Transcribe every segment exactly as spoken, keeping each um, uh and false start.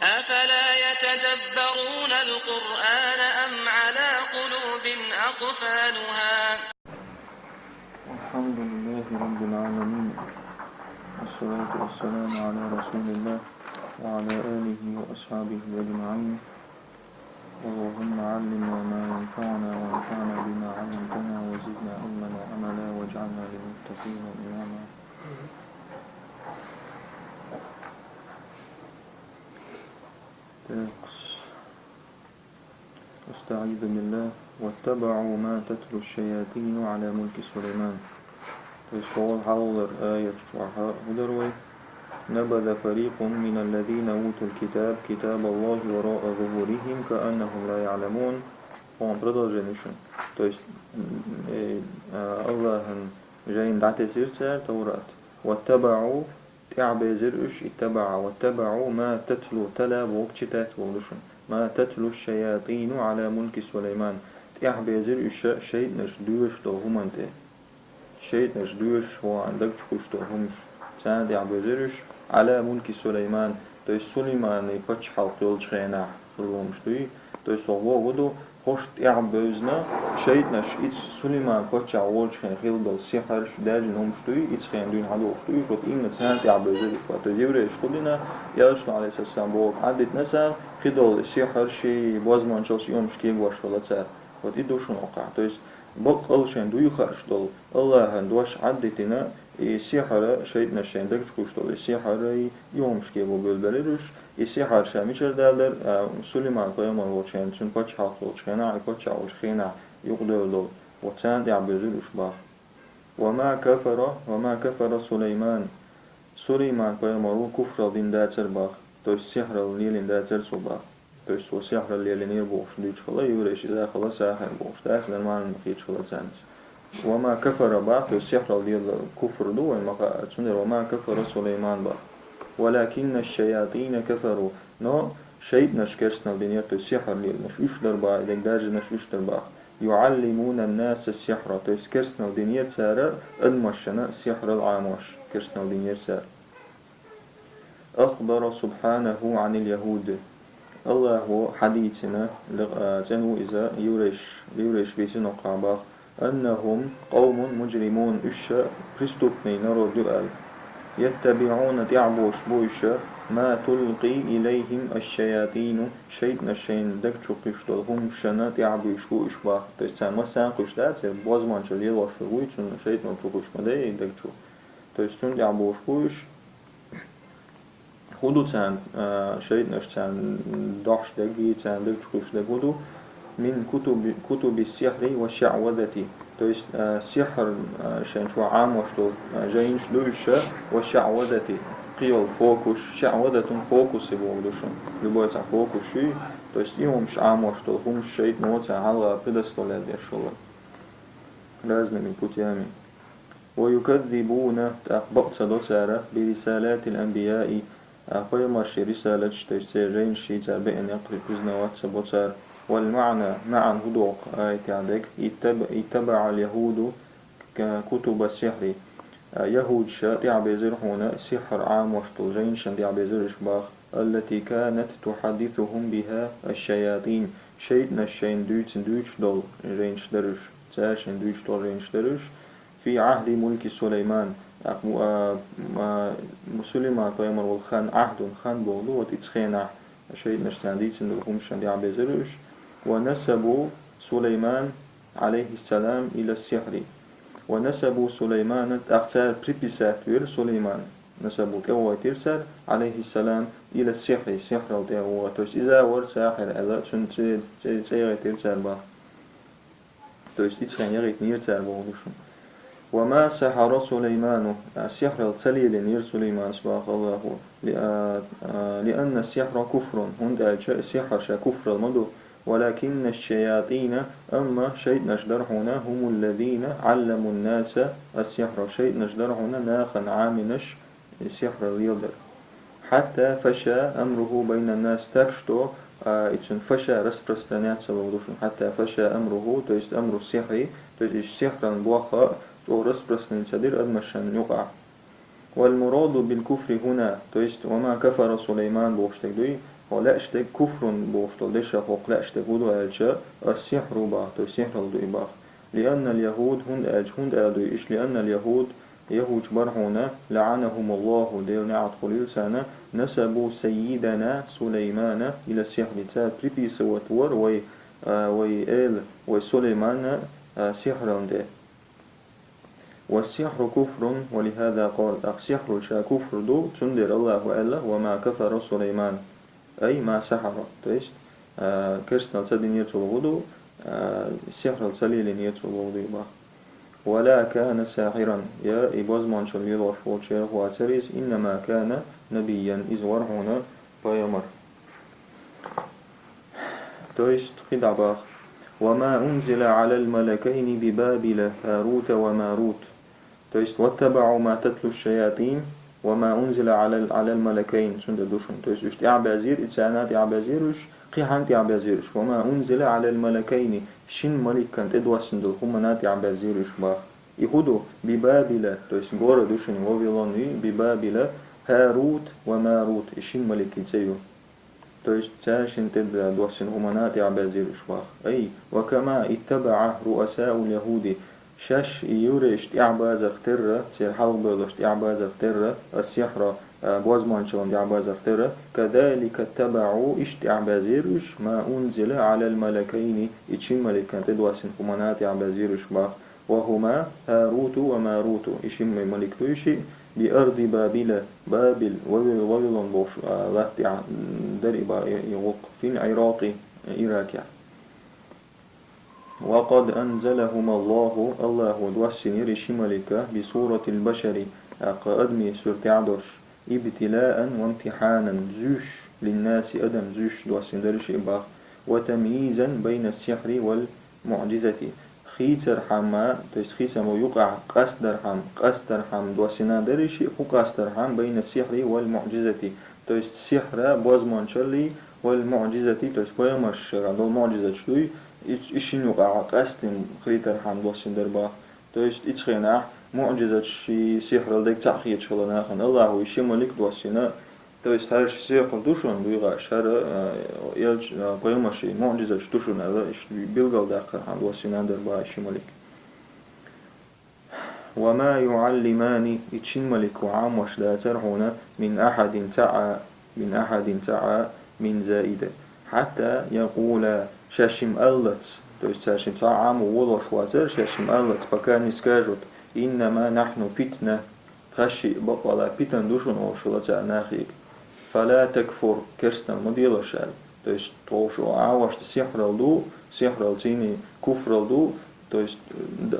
أفلا يتدبرون القرآن أم على قلوب أقفالها؟ الحمد لله رب العالمين. والصلاة والسلام على رسول الله وعلى آله وأصحابه أجمعين. اللهم علمنا ما ينفعنا وانفعنا بما علمتنا وزدنا علما وعملا واجعلنا للمتقين إماما. Так. أستعيذ بالله. واتبعوا ما تتلو الشياطين على ملك سليمان. То есть, ол хьалхара аят чохь хӀун дар вай? نبذ فريق من الذين أوتوا الكتاب كتاب الله وراء ظهورهم كأنهم لا يعلمون. Он продолжение шун. То есть, м, э, а, Аллахьан жайна дӀатесира цара Таврат. واتبعوا, тӀаьхьабезира уьш, اتبع, واتبعوا ما تتلو, تلا боху читать боху ду шуна. ما تتلو الشياطين على ملك سليمان. ТӀаьхьабезира уьш шайтӀанаш доьшуш долу хӀуманна тӀе. ШайтӀанаш доьшуш ван даг чу кхуьйсуш долу хӀуманаш. Царна тӀаьхьабезира уьш على ملك سليمان. То есть Сулайманан пачхьалкх йолчу хенахь хилла хӀуманаш дуй. То есть хӀокхо боху ду, хӀорш тӀаьхьабевзина, шайтӀанаш, иза Сулайман паччахь волчу хенахь хилла долу сихьарш, даьржина хӀуманаш дуй, иза хенахь дуьйна хьадогӀуш дуй, вот именно царна тӀаьхьабевзира. То есть еврейша хӀун дина, Элчано, عليه الصلاة والسلام, боху, Ӏадитина царна, кхидолу сихьарш, бозбуунчаллаш, и хӀуманаш кегош хилла цара. Вот и ду шуна хӀокхахь. То есть баккъалла шайна дуй хууш долу Аллахьан дош Ӏадитина, и сихьар, шайтӀанаш шайна даг чу кхуьйсуш долу и сихьар, и хӀуманаш кего буьйлабелира уьш. И сихьар ша мичара далара, а, Сулайман пайхамар волчу хенахь, цуьнан пачхьалкх йолчу хенахь, и паччахь волчу хенахь юкъадевлла долу. Вот царна тӀаьхьабевзира уьш боху. وما كفر، وما كفر سليمان. Сулайман пайхамар ву куфралла дина дацара боху. То есть сихьралла лелийна дацара цо боху. То есть цо сихьралла лелийнера бохуш дуьйцуш хилла, еврейша иза хилла сахьир бохуш дац, нормально ма хеташ хилла царна. وما كفر боху, то есть сихьралла лело куфр ду вайн ма хаьа, цундела وما كفر سليمان боху. ولكن الشياطين كفروا. Но шайтӀанаш керстаналла динера, то есть сихьр лелийнарш уьш дара боху, и дерг даьржинарш уьш дара боху. يعلمون الناس السحر, то есть керстаналла динера цара адамашна сихьралла Ӏамош, керстаналла динера цара. أخبر سبحانه عن اليهود. Аллахьо хьадийцина, ла-, а, цӀена ву иза, еврейш, еврейш бийцина хӀокхахь боху, أنهم قوم مجرمون, уьш преступный народ ю аьлла. يتبعون, тӀаьхьабуьйлуш бу уьш, ما تلقي إليهم الشياطين, шайтӀанаш шайна даг чу кхуьйсуш долу хӀуманашна тӀаьхьабуьйлуш бу уьш боху. То есть царна массарна кхуьйсуш дац, церан бозбуунчалла лелош верг вуй, цунна шайтӀано чу кхуьйсуш ма дай даг чу. То есть цунна тӀаьхьабуьйлуш бу уьш. ХӀун ду царна, а, шайтӀанаш царна дохьуш дерг, царна даг чу кхуьйсуш дерг хӀун ду? من كتب، كتب السحر والشعوذة. То есть, а, сихьр, а, шайн чохь Ӏамош долу, а, жайнаш ду уьш, والشعوذة, кхин йолу фокусаш, шаъвадатун фокусы боху ду шуна. Любой цхьа фокус ю, то есть и хӀуманаш Ӏамош долу хӀуманаш шайтӀано царна хьалха предоставлять деш хилла разными путями. ويكذبون, тӀаккха бакъ ца до цара, برسالات الأنبياء, а, пайхамаршийн рисалаташ, то есть церан жайнаш шийцара беана яккхий признаваться бо цара. والمعنى, маьӀна хӀун доху аятехь дерг? اتبع، اتبع اليهود ك-، كتب السحر. А, яхӀудаша тӀаьхьабезира хьуна сихьр Ӏамош долу жайнашна тӀаьхьабезира уьш боху. التي كانت تحدثهم بها الشياطين. ШайтӀанаш шайна дуьйцина дуьйцуш долу жайнаш дара уьш. Цара шайна дуьйцуш долу жайнаш дара уьш. في عهد ملك سليمان. ТӀаккха му-, а, ма-, му-, Сулайман пайхамар волу хан, Ӏахдун хан боху ду, вот иза хенахь шайтӀанаш царна дийцина долу хӀуманашна тӀаьхьабезира уьш. ونسبوا سليمان عليه السلام إلى السحر. ونسبوا سليمان, тӀаккха цара приписать вира Сулайман, насабу тӀе вохуьйтира цара, عليه السلام, إلى السحر, сихьрал тӀе воху. То есть иза вара сахьир аьлла, цуьнан цӀе, цӀе, цӀе яхийтира цара боху. То есть иза хенахь яхийтинера цара боху ду шуна. وما سحر سليمان, а, сихьрал ца лелийнера Сулаймана боху Аллахо. Ли-, а, а, لأن السحر كفر, хӀунда аьлча сихьр ша куфрал ма ду. ولكن الشياطين, амма шайтӀанаш дара хьуна, هم الذين علموا الناس السحر, шайтӀанаш дара хьуна нахана Ӏамийнарш сихьр леладар. حتى فشى أمره بين الناس, так что, а, и цуьнан فشى распространяться лур ду шуна. حتى فشى أمره, то есть أمر السحر, то есть и сихьран боху чӀогӀа распространиться дира адамашна юкъахь. والمراد بالكفر هنا, то есть وما كفر سليمان бохуш дерг дуй, хӀокху лаьаш дерг, куфрун бохуш долу дешах хӀокху лаьаш дерг хӀун ду аьлча, ас-сихьру бах, то есть сихьралла ду и бах. Лианна ал-яхуд, хӀунда аьлча, хӀунда аьлла ду и иштта, лианна ал-яхуд, яхӀудаш бара хьуна, лаӀанахумуллаху, Делан неӀалт хуьлийла царна, насабу саййидана Сулаймана ила сихьри, цара приписывать вара вай, а, вай эла, вай Сулайманна, а, сихьралла тӀе. Ва сихьру куфрун, ва лихӀаза къала, тӀаккха сихьру ша куфр ду, цундела Аллахо аьлла, ва ма кафара Сулайман, ай ма сахьара. То есть, а, керстанал ца динера цо бохург ду, а, сихьралла ца лелийнера цо бохург ду и бах. Ва ла кана сахьиран, я и бозбуанчалла лелош волчарах вацара иза, иннама кана набийян, иза вара хьуна пайхамар. То есть, кхидӀа бах. Ва ма унзила Ӏалал малакайни би Бабила, Харута ва Марут. То есть, ваттабаӀу ма татлу шаятин, ва ма унзила Ӏалал, Ӏалал малакайн, цундела ду шуна. То есть, уьш тӀаьхьабаьзира, и царна тӀаьхьабаьзира уьш, кхин хьанна тӀаьхьабаьзира уьш. Ва ма унзила Ӏалал малакайни, шина маликана тӀедоссина долу хӀуманна тӀаьхьабаьзира уьш бах. И хӀун ду? Би Бабила, то есть, гора ду шуна Вавилон, и би Бабила, Харут ва Марут, и шина маликийн цӀе ю. То есть цара шина тӀе доссина хӀуманна тӀаьхьабаьзира уьш бах. Ай, ва кама иттабаӀа руасаул яхӀуди, шаьш и еврейш тӀаьхьабазарх терра, церан хьалхабевлларш тӀаьхьабазарх терра, ас-сихьра, а, бозбуанчаллина тӀаьхьабазарх терра, кадалика иттабаӀу, иштта тӀаьхьабаьзира уьш, ма унзила Ӏалал малакайни, и шина маликана тӀедоссина хӀуманна тӀаьхьабаьзира уьш бах. Ва хӀума Харуту ва Маруту, и шина малик ду и шиъ, би арди Бабила, Бабил, Вавил-, Вавилон бохуш, а, латта тӀехь дара и ба-, и, и гӀуллакх, фил Ӏиракъи, Иракехь. Ва къад анзалахӀумаллахӀу, Аллахо доссийнера и ши малик, би суратил башари, тӀаккха адамийн суртехь а долуш, ибтилаан ва имтихьанан, зуьйш, линнаси, адам зуьйш доссина дара и шиъ бах, ва тамйизан байна сихьри вал муӀжизати. Хийцархьама, то есть хийцамо юкъахь къастдархьама, къастдархьама доссина дара и шиъ, хӀун къастдархьама, байна сихьри вал муӀжизати. То есть сихьра, бозбуанчаллий, вал муӀжизати, то есть пайхамаршна долу муӀжизаташ дуй, и, и шина юкъахь къастина хилийтархьама доссина дара бах. То есть, и цхьанахь муӀжизаташ, и сихьралла дерг цхьаъ хеташ хилла нахана Аллахо и ши малик доссина. То есть, хӀара сихьр ду шуна буьйгӀаш, хӀара, а, элч-, а, пайхамаршна муӀжизаташ ду шуна аьлла, иштта билгалдаккхархьама доссина дара бах и ши малик. Ва ма юӀаллимани, и шин малико Ӏамош дацара хьуна, мин ахьадин цхьа а, мин ахьадин цхьа а, мин заида. Хьатта якъула, шаьш шимма аллалц, то есть цаьршимма цхьа а Ӏамо волош вацара, шаьш шимма аллалц, пока не скажут, иннама нахьну фитна, тхаьш шиъ баккъалла питана ду шуна олуш хилла цара нахе. Фала такфур, керстанал ма делаш аьлла. То есть тхо шу Ӏамошна сихьралла ду, сихьралла цуьнан куфралла ду, то есть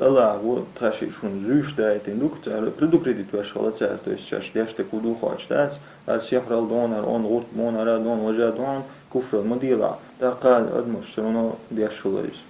Аллахо тхаьш шиъ шуна зуьйш даийтина ду, цара предупредить веш хилла цара, то есть шаьш деш дерг хӀун ду хоуьйтуш дац, хӀара сихьралла ду хьуна, хӀара онда гӀурт бу хьуна, хӀара ду хьуна, важа ду хьуна, куфралла ма делахь, тӀаккха адамаш всё равно деш хилла иза.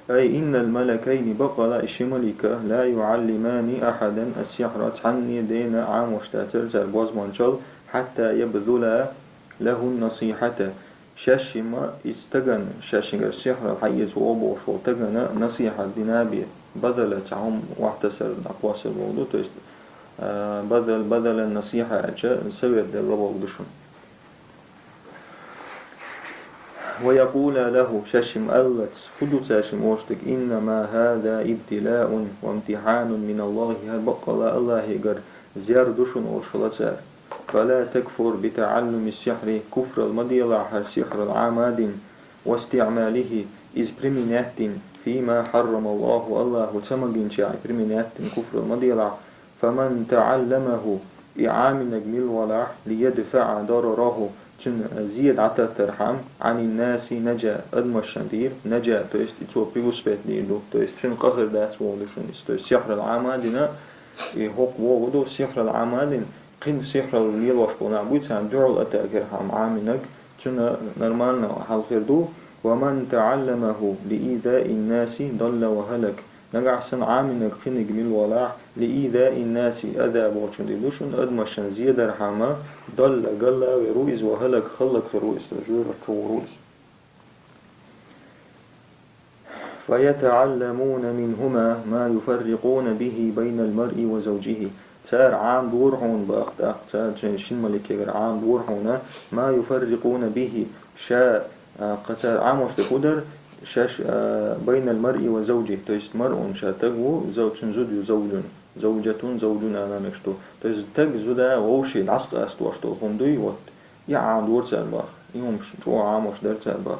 Ай, иннал малакайни, баккъалла и ши малик, ла юӀаллимани ахьадан ас-сихьра, цхьанне а дена Ӏамош дацара цара бозбуанчалла, хьатта ябзула лахӀун-насихьата, шаьш шимма и стагана, шаьш шуьнгара сихьралла хьаэца вогӀу бохуш волу стагана насихьат дина бен, базала цхьа хӀума охьатасар, дӀакхоссар бохург ду, то есть, а, базал, базалан-насихьа аьлча, совет делла бохург ду шуна. Ва якъула лахӀу, шаьш шимма аллалц, хӀун ду цара шимма олуш дерг, иннама хӀаза ибтилаун ва имтихьанун миналлахӀи, хӀара баккъалла Аллахьигара зер ду шуна олуш хилла цара. Фала такфур би таӀаллуми сихьри, куфралла ма делахь хӀара сихьралла Ӏама а дина, ва истиӀмалихӀи, иза применять дина, фима хьаррамаллахӀу, Аллахо ца магийначохь применять дина куфралла ма делахь, фаман таӀалламахӀу, и Ӏамийнарг мила валахь, лиядфаӀа дарарахӀу, цуьнан зе дӀататтархьама, Ӏанин-наси наджа, адамашна тӀера наджа, то есть и цо преуспеть дийр ду, то есть цуьнан къа хир дац бохург ду шуна иза, то есть сихьралла Ӏама а дина, и хӀокху вогӀу ду, сихьралла Ӏама а дина, кхин сихьралла лелош болу нах буй, царна дуьхьал атаӀакархьама Ӏамийнарг, цуьнан нормально хьал хир ду, ва ман таӀалламахӀу лиизаин-наси далла ва хӀалак. Нагахь санна Ӏамийнарг кхиниг мила валахь, лиизаин-наси, аза бохучун тӀе ду шуна, адамашна зе дархьама, далла, галла а вер ву иза, ва хӀалак, хӀаллакьхир ву иза, жуьрачу гӀур ву иза. ФаятаӀалламуна минхӀума ма юфаррикъуна бихӀи байнал маръи ва завджихӀи. Цара Ӏамадора хьуна бах, тӀаккха цара цу шин маликегара Ӏамадора хьуна, ما يفرقون به, ша, а, кхы цара Ӏамош дерг хӀу дар, шаьш, а, بين المرء وزوجه, то есть маръун ша таг ву, зав-, цун зуда ю, زوج, زوجة, زوج ала мегаш ду. То есть таг зуда вовший дӀасакъастош долу хӀума дуй, вот, и Ӏамадора цара бах, и хӀумаш чӀогӀа Ӏамош дара цара бах.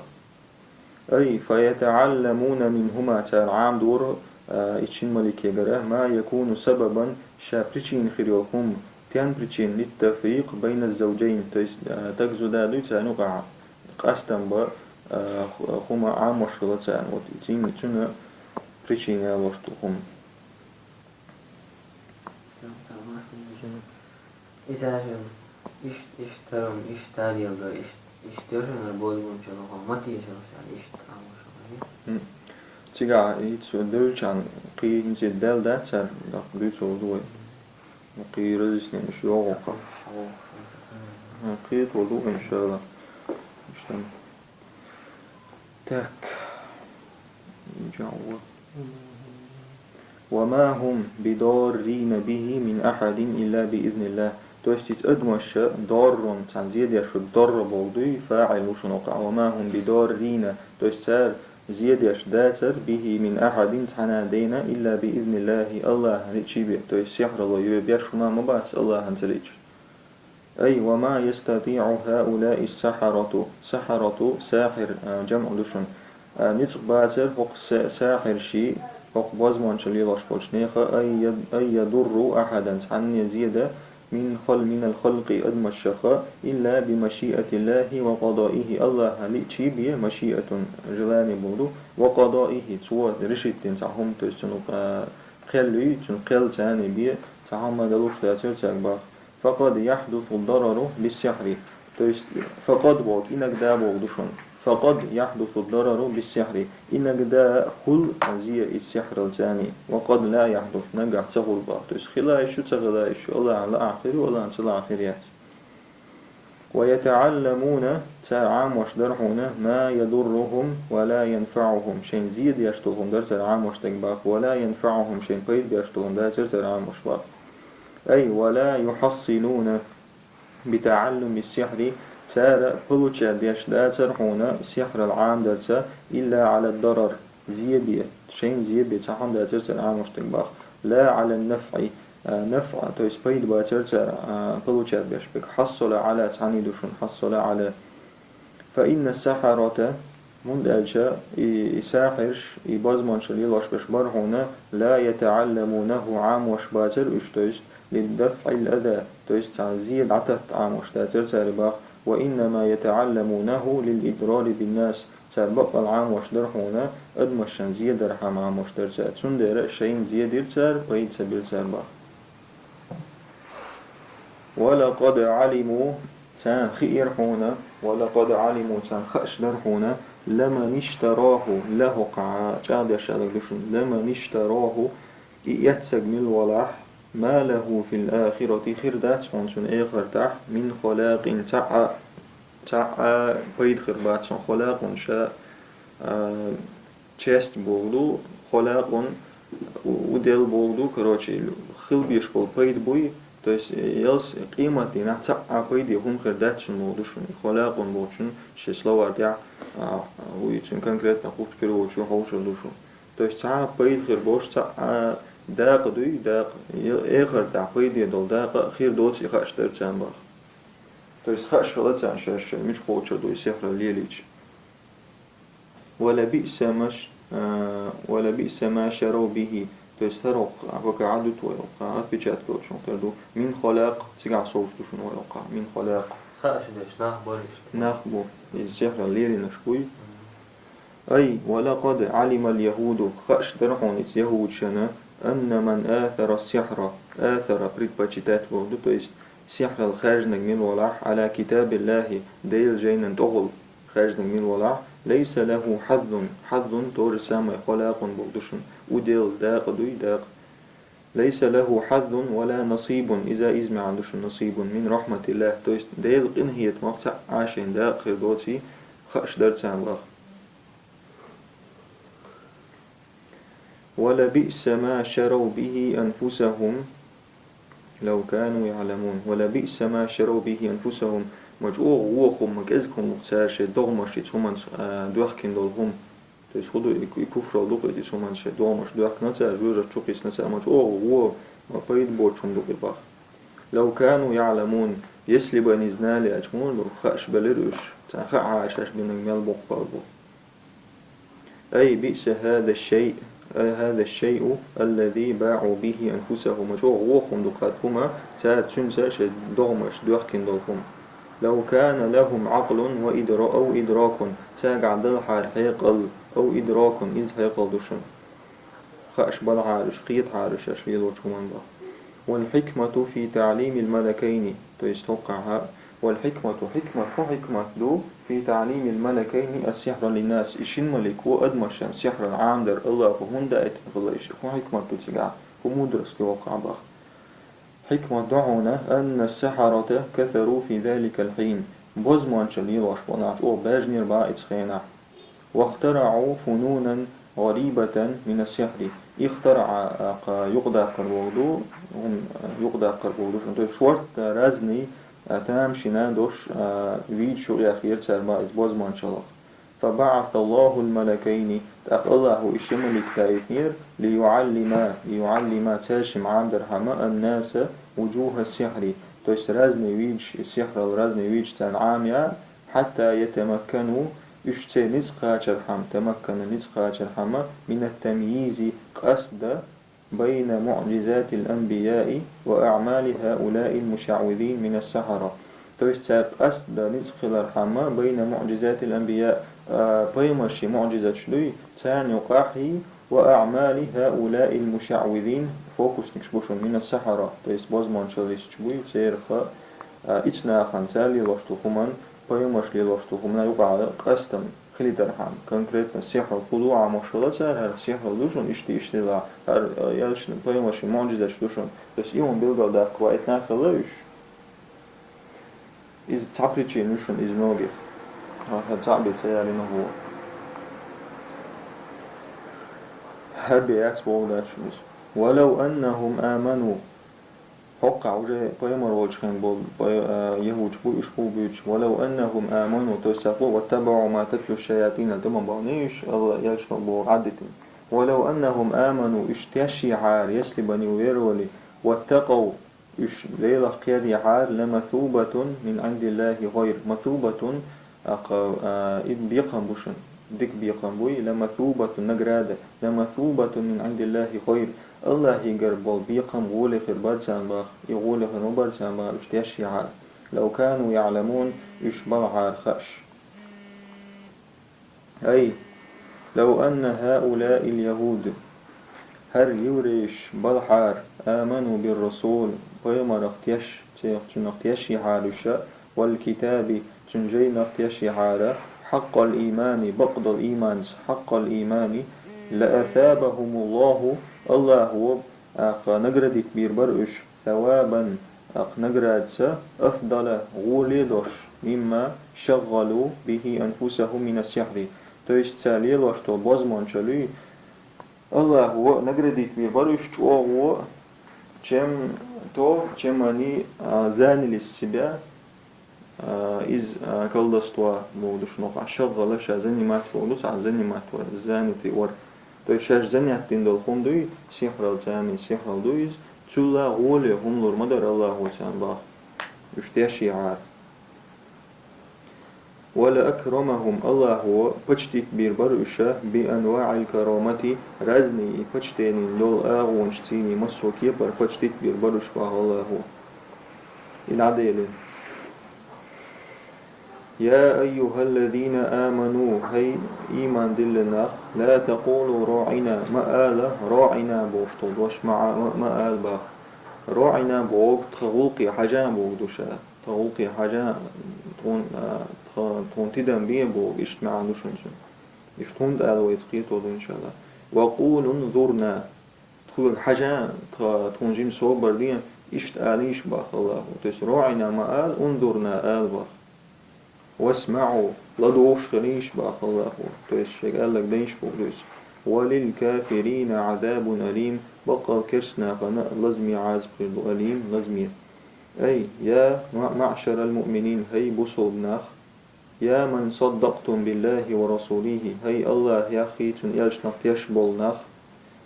أي فيتعلمون منهما, цара Ӏамадора, а, и шин маликегара, ما يكون سببا, ша причина хир йолу хӀума, тен причина, للتفريق بين الزوجين, то есть, а, таг зуда дуй царна юкъахь, къастам бан, а, ху-, хӀума Ӏамош хила царна, вот, и цин-, цуьнан причина ялош ду хӀума. Иза же иштта, иштта тарам, иштта тарел до, иштта, иштта тешар бозбунчалла хо, матешалла шаьра, иштта Ӏамош хила. М. Цигахь и цо девлчан кхин хӀинца и даьлла дац цара, даккха дуьйцур ду вай. Ну, кхин разъясненеш йогӀу кхаъ. М, кхетор ду, иншалла. Иштта. Так. Джаъва. وما هم بضارين به من أحد إلا بإذن الله. То есть, иза адамаш даррун, цхьана зе деш, дарра бохург дуй, фаӀил ву шуна юкъахь. وما هم بضارين. То есть, цара зе деш дацара, به من أحد, цхьана а дена, إلا بإذن الله, АллахӀан лиъчий бен. То есть, сихьрало йоь беш хӀума ма бац, АллахӀан ца лиъча. أي وما يستطيع هؤلاء السحرة, сахьарато, сахьир, а, джамӀ ду шуна. А, ницкъ бацара хӀокху са-, сахьирший, хӀокху бозбунчалла лелош болчу нехан, أن يض-, أن يضروا أحدا, цхьанне зе дан, من خل-, من الخلق, адамашха, إلا بمشيئة الله وقضائه, АллахӀан лиъчий бен, машиатун, желание бохург ду, وقضائه, цо решить дина цхьа хӀума, то есть цуьнан, а, кхел юй, цуьнан кхел царна бен, цхьа хӀума далуш дацара цаьрга бах. فقد يحدث الضرر بالسحر. То есть, فقد бохург иногда бохург ду шуна. فقد يحدث الضرر بالسحر. Иногда хуьлу зе и сихьралла царна. وقد لا يحدث, наггахь ца хуьлу бах. То есть, хила йиш ю, ца хила йиш ю, АллахӀан лаахь хир ю, АллахӀан ца лаахь хир яц. ويتعلمون, цара Ӏамош дара хьуна, ما يضرهم ولا ينفعهم, шайна зе деш долу хӀума дара цара Ӏамош дерг бах, ولا ينفعهم, шайна пайда беш долу хӀума дацара цара Ӏамош бах. أي ولا يحصلون بتعلم السحر, цара получать деш дацара хьуна сихьралла Ӏамадарца, إلا على الضرر, зе бен, шайна зе бен цхьа хӀума дацара цара Ӏамош дерг бах, لا على النفع, а, нафӀ, то есть пайда бацара цара, а, получать беш берг. حصل على цхьаьний ду шуна, حصل على. فإن السحرة, хӀунда аьлча и, и сахьирш, и бозбунчалла лелош берш бара хьуна, لا يتعلمونه, Ӏамош бацара уьш, то есть لدفع الأذى, то есть цхьа зе дӀататта Ӏамош дацара цара бах, وإنما يتعلمونه للإضرار بالناس, цара баккъалла Ӏамош дара хьуна, адамашна зе дархьама Ӏамош дара цара. Цундела шайна зе дира цара, пайда ца бира цара бах. ولقد علموا, царна хиира хьуна, ولقد علموا, царна хууш дара хьуна, لمن اشتراه, لا хӀокху чӀагӀдеш а даг ду шуна, لمن اشتراه, и эццаг мила валахь, ما له في الآخرة, хир дац хьуна цунна эхартахь, من خلاق, цхьа а, цхьа а пайда хир бац хьуна, خلاق ша, а, часть бохург ду, خلاق у-, удел бохург ду, короче, хила безаш болу пайда буй, то есть, э, ялс къематдийнахь цхьа а пайде хӀума хир дац шуна бохург ду шуна. خلاق бохучун шен словарь тӀехь, а, вуй цуьнан конкретно кху переводчо хьовсур ду шуна. То есть цхьа а пайда хир болуш, цхьа а дакъа дуй, дакъа, э-, эхартахь пайде долу дакъа хир доций хууш дара царна бах. То есть хууш хилла царна шаьш шайн мичахь кхочур ду и сихьралла лелийча. ولبئس ما ش-, а, ولبئس ما شروا به. То есть хӀара хӀокху, а, пока Ӏадуьту вай хӀокху, а, отпечатка йолчун хӀара ду. من خلاق, цигахь совцуш ду шуна вай хӀокху, من خلاق. Хууш дерш нах бара иштта. Нах бу. Иза сихьралла лелийнарш буй. أي ولقد علم اليهود, хууш дара хьуна иза яхӀудашна, أن من آثر السحر, آثر предпочитать бохург ду, то есть сихьралла хаьржинарг мила валахь, على كتاب الله, Делан жайнан тӀехула хаьржинарг мила валахь, ليس له حظ, حظ то же самое خلاق бохург ду шуна, удел, дакъа дуй, дакъа. ليس له حظ ولا نصيب, иза, иза маьӀна ду шуна نصيب, من رحمة الله, то есть Делан къинхетамах цхьа а шайна дакъа хир доций хууш дара царна бах. ولبئس ما شروا به أنفسهم لو كانوا يعلمون. ولبئس ما شروا به أنفسهم. Ма чӀогӀа вон хӀума, ма кӀезига хӀума ду-кх цара шоай догӀмашца, цу хӀуманца, а, доьхкина долу хӀума. То есть хӀун ду и, и куфралла ду-кх и, цу хӀуманца шоай догӀмаш доьхкина цара, жоьжахати чу кхиссина цара, ма чӀогӀа вон, ма пайда боцу хӀума ду-кх и бах. لو كانوا يعلمون, если бы они знали, аьлча муха ду, хууш белира уьш, царна хаьа шаьш динарг мел боккха бу. أي بئس هذا الشيء، أي هذا الشيء الذي باعوا به أنفسهم. Ма чӀогӀа вон хӀума ду-кх хӀума, цара цуьнца шоай догӀмаш доьхкина долу хӀума. لو كان لهم عقل وإدرا-، أو إدراك. Цаьргахь далахьара хьекъал, أو إدراك, иза хьекъал ду шуна. Хууш балахьара уьш, кхетахьара уьш шаьш лелочу хӀуманна бах. والحكمة في تعليم الملكين, то есть хӀокхахь, والحكمة, хӀикмат, хӀун хӀикмат ду, في تعليم الملكين السحر للناس, и шина малико адамашна сихьран Ӏамадар АллахӀа хӀунда даийтина хилла иштта, хӀун хӀикмат ду цигахь, хӀун мудрость ю хӀокхахь бах. Хьикмат ду хьуна, أن السحرة كثروا في ذلك الحين, бозбуанчалла лелош болу нах чӀогӀа баьржинера бах оцу хенахь. واخترعوا فنونا غريبة من السحر. اخترع, а, кха, юкъадаккхар бохург ду, хӀума, а, юкъадаккхар бохург ду шуна. То есть шортта разный, а, тамашийна долуш, а, видаш юкъаэхира цара бах оцу бозбуанчаллах. فبعث الله الملكين, тӀаккха АллахӀа и ши малик даийтинера, ليعلما، ليعلما, цаьршимма Ӏамадархьама, الناس وجوه السحر, то есть разный видаш, и сихьрал разный видаш царна Ӏамаяь, حتى يتمكنوا, уьш церан ницкъ кхачархьама, تمكن, ницкъ кхачархьама, من التمييز, къастдан, بين معجزات الأنبياء وأعمال هؤلاء المشعوذين من السحرة. То есть цара къастдан ницкъ хилархьама, بين معجزات الأنبياء, а, пайхамарши муӀжизаташ дуй, царна юкъахьи, وأعمال هؤلاء المشعوذين, фокусникаш бу шуна, من السحرة, то есть бозбуанчаллисташ буй, церах, а, ицу нахана цара лелош долу хӀуманна, пайхамарша лелош долу хӀуманна юкъахь къастам хилийтархьама, конкретно сихьр хӀун ду Ӏамош хилла цара, хӀара сихьр ду шуна, иштта, иштта хилла, хӀара, а, элчанан, пайхамарши муӀжизаташ ду шуна. То есть и хӀума билгалдаккха ваийтина хилла уьш. Иза цхьа причина ю шуна, из многих. Ахьа цхьаъ бен ца ялийна хӀу. ХӀара бен яц бохург дац шуна иза. ولو أنهم آمنوا. ХӀокхахь уже пайхамар волчу хенахь болу пай-, а, яхӀудаш бу, уьш бу буьйцуш. ولو أنهم آمنوا, то есть цара боху, واتبعوا ما تتلو الشياطين, тӀе ма бахний уьш, Алла элчано бохург Ӏадитина. ولو أنهم آمنوا, уьш тешйехьара, если бы они уверовали, واتقوا, уьш Делах кхеръехьара, لمثوبة من عند الله خير. مثوبة, а, кха, а, и бекхам бу шуна, дика бекхам буй, لمثوبة, награда, لمثوبة من عند الله خير. АллахӀигара болу бекхам гӀоле хир бара царна бах, и гӀоле хир ма бара царна бах, уьш тешйехьара. لو كانوا يعلمون, уьш балахьара хууш. أي لو أن هؤلاء اليهود, хӀара еврейш балахьара, آمنوا بالرسول, пайхамарах теш, цех цунах тешйехьара уьш, والكتاب, цуьнан жайнах тешйехьара, حق الإيمان, бакъдолу ийманца, حق الإيمان, لأثابهم الله, АллахӀа, а, кха, наградитбийр бара уьш, ثوابا, а, кха, наградаца, أفضل, гӀоле долуш, مما شغلوا به أنفسهم من السحر. То есть цара лелош долу бозбуанчалла, АллахӀа наградитбийр бара уьш чӀогӀа, чем то, чем они, а, заняли с себя, а, из, а, колдовства бохург ду шуна хӀокхахь, шаггӀала ша занимать бохург ду, цхьа занимать вар, занятый вар. То есть шаьш занят дина долу хӀума дуй, сихьрал царний, сихьрал ду иза, цул а гӀоле хӀума лур ма дара АллахӀа царна бах. Уьш тешйехьара. ولأكرمهم, АллахӀа почтитбийр бара уьш, بأنواع الكرامة, разный и почтенийн йолу агӀонаш цӀийний массо а кепара почтитбийр бара уьш бах АллахӀа. И дӀаделира. يا أيها الذين آمنوا, хӀай, ийман диллина нах, لا تقولوا راعنا, ма ала, راعنا бохуш долу дош, ма, ма, ма ала бах. راعنا боху, тхан гӀуллакхе хьажа бохург ду ша. Тхан гӀуллакхе хьажа, тхуна, а, тха-, тхуна тидам бе бохург, иштта маьӀна ду шуна цуьнан. Иштта хӀунда аьлла вай кхето ду, иншалла. وقولوا انظرنا. Тхоьга хьажа, тха-, тхуна жима собар де, иштта алийша бах АллахӀа. То есть راعنا ма ала, انظرنا ала бах. واسمعوا, ладугӀуш хилийша бах АллахӀа. То есть шайга аьлларг дайша бохург ду иза. وللكافرين عذاب أليم. Баккъал керста нахана лазаме Ӏазап хир ду, أليم, лазаме. أي يا معشر المؤمنين, хӀай бусалба нах, يا من صدقتم بالله ورسوله, хӀай АллахӀах, цун элчанах теш бола нах,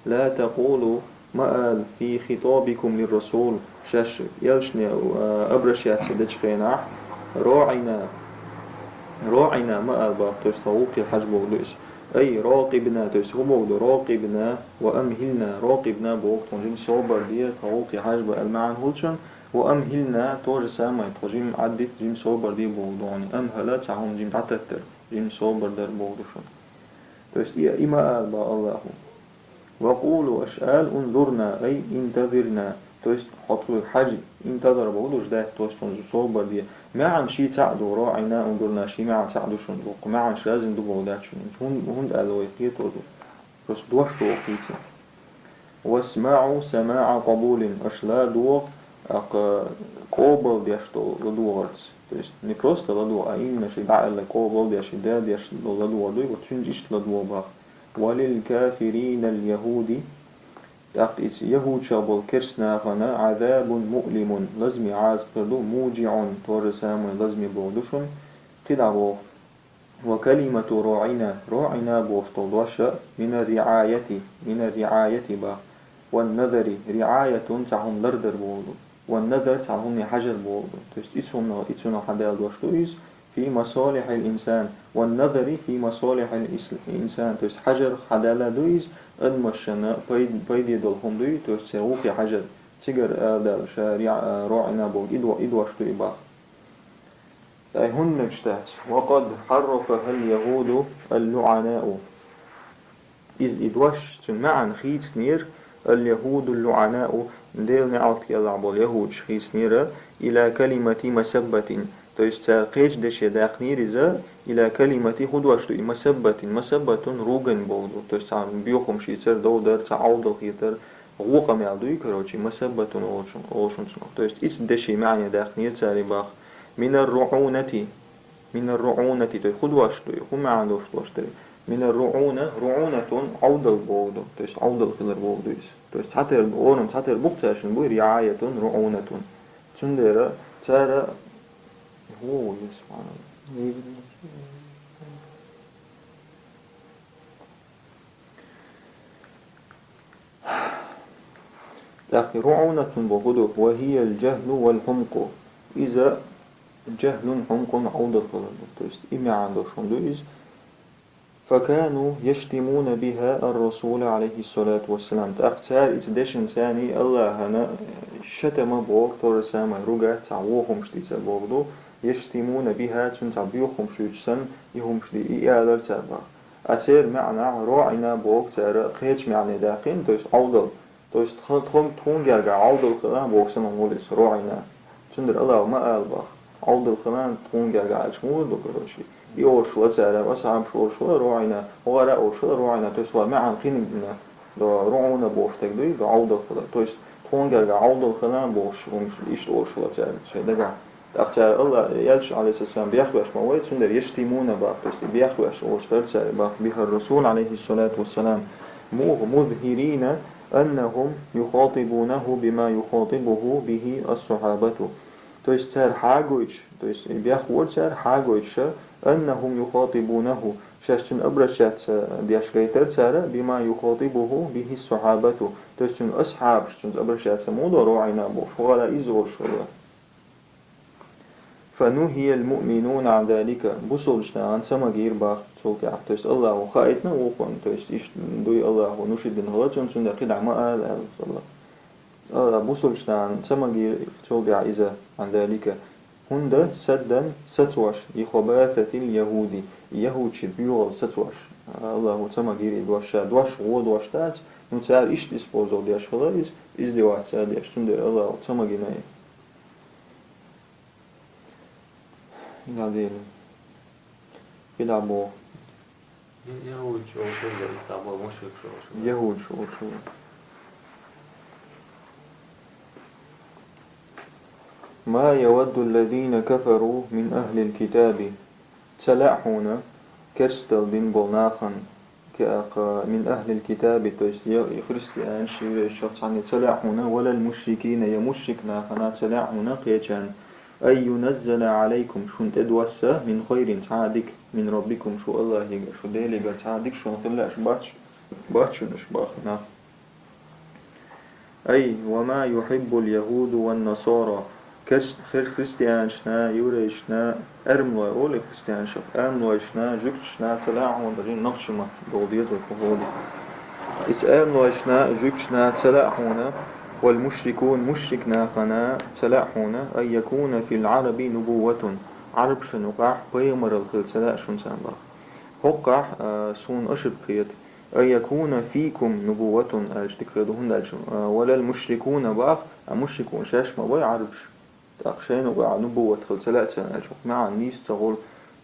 لا تقولوا, ма ала, في خطابكم للرسول, шоаш элчане, а, обращаться дечу хенахь, راعنا, راعنا ма ала боху, то есть тхан гӀуллакхе хьажа бохург ду иза. أي راقبنا, то есть хӀун бохург ду, راقبنا وأمهلنا, راقبنا бохург тхуна жима собар де, тхан гӀуллакхе хьажа бохург, маьӀна хуьлучун, وأمهلنا то же самое, тхо жима Ӏаддита, жима собар де бохург ду хьуна. أمهل цхьа хӀума жима дӀататтар, жима собар дар бохург ду шуна. То есть и, и ма ала боху АллахӀа. وقولوا, аша ала, انظرنا, أي انتظرنا, то есть хьо тхоьга хьажа, انتظر бохург ду, ждать, то есть хьуна собар де. МаьӀна шен цхьаъ ду, راعنا, انظرنا, шен маьӀна цхьаъ ду шуна, дуккха маьӀнаш разный ду бохург дац шуна. ХӀун-, хӀунда аьлла вай кхетор ду. Просто дош ду вай кхийца. واسمعوا سماع قبول, аша ладогӀа, тӀаккха къобал деш долу ладогӀарца. То есть не просто ладогӀа, а именно шен дӀааьлла къобал деш, шен да деш долу ладогӀар дуй, вот цуьнца иштта ладогӀа боху. وللكافرين اليهود, тӀаккха иза яхӀудчех болу керста нахана عذاب مؤلم, лазаме Ӏазап хир ду, موجع, то же самое лазаме бохург ду шуна, кхидӀа боху. وكلمة راعنا, راعنا бохуш долу дош а, من الرعاية, من الرعاية боху. والنظر, رعاية цхьа хӀума лардар бохург ду. والنظر цхьа хӀумане хьажар бохург ду. То есть и цунах, и цунах хьадаьлла дош ду иза, في مصالح الإنسان, والنظر في مصالح الإنسان, то есть хьажарх хьадаьлла ду иза, адамашна пай-, пайде долу хӀума дуй, то есть церан гӀуллакхе хьажар. Цигара аьлла даьлла ша риӀ-, а, راعنا боху, и до-, и дош ду и боху. Ай, хӀунда мегаш дац? وقد حرفها اليهود اللعناء. Иза и дош, цуьнан маьӀна хийцинера اليهود اللعناء, Делан неӀалт кӀелахь болу яхӀудаш хийцинера, إلى كلمة مسبة, то есть цара кхечу деше даьккхинера иза, إلى كلمة, хӀун дош ду и مسبة, مسبة ругань бохург ду, то есть цхьа боьха хӀума шийцар, дов дар, цхьа Ӏовдал хетар, гӀо къамел дуй, короче, مسبة олуш, олуш цунах. То есть иза деше маьӀна даьккхинера цара и боху. من الرعونة, من الرعونة, то есть хӀун дош ду и, хӀун маьӀна долуш дош ду и. من الرعونة, رعونة Ӏовдал бохург ду, то есть Ӏовдал хилар бохург ду иза. То есть цхьатера, орам цхьатера бу-кх цаьршинна буй, رعاية, رعونة. Цундела цара, о, я, субханаллахӀ. ТӀаккха رعونة бохург ду, وهي الجهل والحمق. Иза جهل حمق Ӏовдал хилар ду. То есть и маьӀна долуш хӀума ду иза. فكانوا يشتمون بها الرسول عليه الصلاة والسلام. ТӀаккха цара иза дешинчарна АллахӀана шатама боху, то же самое ругать, цхьа вон хӀумаш дийцар бохург ду, يشتمون بها, цуьнца боьха хӀумаш дуьйцуш санна, и хӀумаш ди-, и алара цара боху. А церан маьӀна راعنا боху цара кхечу маьӀне даьккхина, то есть Ӏовдал. То есть тхо-, тхо-, тхуна гергахь Ӏовдал хилла боху санна хуьлу иза, راعنا. Цундела АллахӀа ма ала боху. Ӏовдал хилла тхуна гергахь аьлча муха ду, короче. И олуш хилла цара, асхьабаш олуш хилла راعنا, хӀокхара а олуш хилла راعنا, то есть вай маьӀна кхин а дина, до رعونة бохуш стаг дуй, до Ӏовдал хилла. То есть тхуна гергахь Ӏовдал хилла бохуш, хӀумаш иштта олуш хилла цара шайн дагахь. ТӀаккха цара АллахӀ, элча, عليه الصلاة والسلام, бехвеш ма вай, цундела يشتمون боху, то есть бехвеш олуш дара цара боху, بها الرسول عليه الصلاة والسلام. Муха, مظهرين أنهم يخاطبونه بما يخاطبه به الصحابة. То есть цара хьагойтуш, то есть бехвора цара хьагойтуш, أنهم يخاطبونه, шаьш цуьнан обращаться деш гайтара цара, بما يخاطبه به الصحابة. То есть цуьнан асхьабаш цуьнца обращаться муха до راعنا бохуш, хӀокхара иза олуш хилла. فنهي المؤمنون عن ذلك. Бусалба нахана ца магийра боху цул тӀаьхьа. То есть АллахӀа хаийтина вукхунна, то есть иштта дуй АллахӀа нуши дина хилла цунна, цундела кхидӀа ма ала аьлла АллахӀа. Ала, бусалба нахана ца магийра цул тӀаьхьа иза, عن ذلك. ХӀунда, سدا, сацош, لخباثة اليهود, яхӀудчий боьхалла сацош. АллахӀа ца магийра и дош, ша дош, вон дош дац, ну цара иштта использовать деш хилла иза, издеваться деш, цундела АллахӀа ца магийна и. Дела. КхидӀа боху. Я-, яхӀудаш олуш хилла, цхьаболу мушрикаш олуш хилла. ЯхӀудаш олуш хилла. ما يود الذين كفروا من أهل الكتاب. Ца лаьа хьуна керсталла дина болу нахана Каъа мин ахлил китаби, то есть я христианаш, еврейш цхьанне ца лаьа хьуна, валал мушрикина, я мушрик нахана ца лаьа хьуна кхечарна, ай юназзала алайкум, шун тӀе доссаш, мин хайрин, цхьа дика, мин раббикум, шу Аллахьига, шу Делигара цхьа дика шун хила лаьаш бац, бац шун уж баха нах. Ай, ва ма юхиббул яхуду ван насара. Хрис-, хри-, христианашна, еврейшна, аьрмлой, олий христианашах, аьрмлойшна, жуьгташна ца лаьа хьуна, даже нахшамат дола деза кху ходу. Ица аьрмлойшна, жуьгташна ца лаьа хьуна, вал мушрикун, мушрик нахана ца лаьа хьуна, ай якуна фил араби нубувватун. Арабшна юкъахь пайхамарал хила ца лаьа шун царна баха. ХӀокхахь, а, суна ошибка хета. Ай якуна фикум нубувватун, аьлча дика хир ду, хӀунда аьлча, а, валал мушрикуна бах, а мушрикун шаьш ма бай Ӏарбаш. ТӀаккха шайна юкъахь нубувват хила ца лаьа царна аьлча, хӀокху маьӀна нийса ца хуьлу.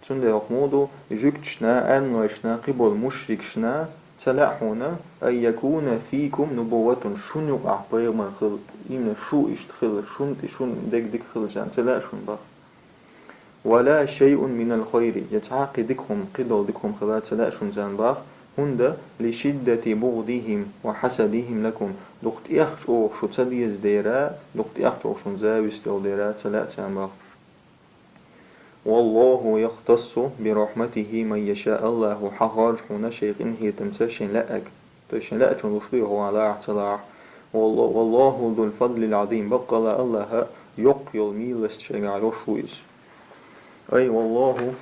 Цундела хӀокху муха ду, жуьгташна, аьрмлойшна, кхиболу мушрикашна ца лаьа хьуна, ай якуна фикум нубувватун, шун юкъахь пайхамар хила, именно шу иштта хила, шун тӀе, шун дег дика хила царна ца лаьа шун бах. Ва ла шайъун минал хайри, я цхьа а кхин дика хӀума, кхидолу дика хӀума хила ца лаьа шуна царна бах, хӀунда ли шиддати бугӀдихим ва хьасадихим лакум, дукха тӀех чӀогӀа шу ца деза дера, дукха тӀех чӀогӀа шуна зависть йолу дера ца лаьа царна бах. Валлаху яхтассу би рахматихи ман яша, Аллаху хьахоржу хьуна шайн къинхетамца шайн лаьаг. То есть шайн лаьачунна луш ду и хӀума лахь а, ца лахь а. Валла-, валлаху зул фадлил Ӏазим. Баккъалла Аллаха йоккха йолу миласт шайгахь йолуш ву иза. Ай, валлаху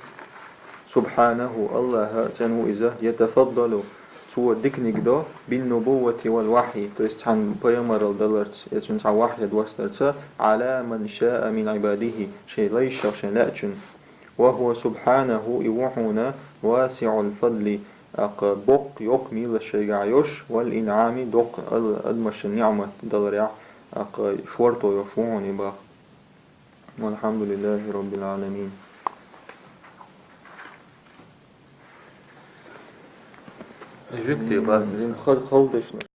субхьанаху, Аллаха цӀена ву иза, ятафаддалу, цо диканиг до, бин нубуввати вал вахьйи, то есть цхьана пайхамарал даларца, я цуьнан цхьа вахьйа достарца, Ӏала ман шаа мин Ӏибадихи, шайн лайшах шайн лаьачунна. Ва хӀуа субхьанаху, и ву хьуна, васиӀул фадли, аккха боккха йоккха милас шайгахь йолуш, вал инӀами, доккха ал-, адамашна ниӀмат даларехь, аккха шорто йолуш ву хьуна и бах. Валхьамдулиллахи Раббил Ӏаламин. Жуьгти бах. М, хал-, халдешна.